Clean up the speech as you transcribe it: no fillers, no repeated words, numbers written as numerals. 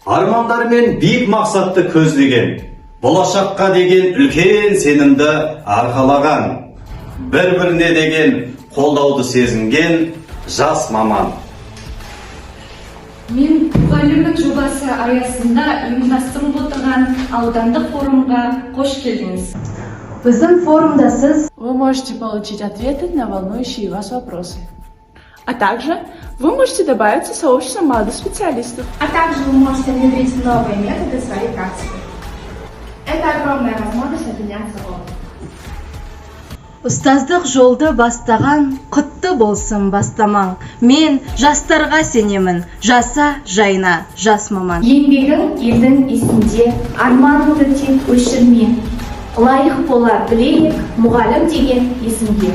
Армандар мен биік мақсатты көздеген, болашаққа деген үлкен сенімді арқалаған, бір біріне деген қолдауды сезінген жас маман. Мен мұғаліммін жобасы аясында ұйымдастырылып отырған аудандық форумға қош келдіңіз. Біздің форумда сіз Вы можете получить ответы на волнующие вас вопросы. А также вы можете добавиться в сообщество молодых специалистов. А также вы можете внедрить новые методы в своей практике. Это огромная возможность обменяться опытом. Ұстаздық жолды бастаған, құтты болсын бастамаң. Мен жастарға сенемін, жаса, жайна, жас маман. Еңбегің елдің есінде, арманыңды тек өшірме. Лайық бола білейік мұғалім деген есімге.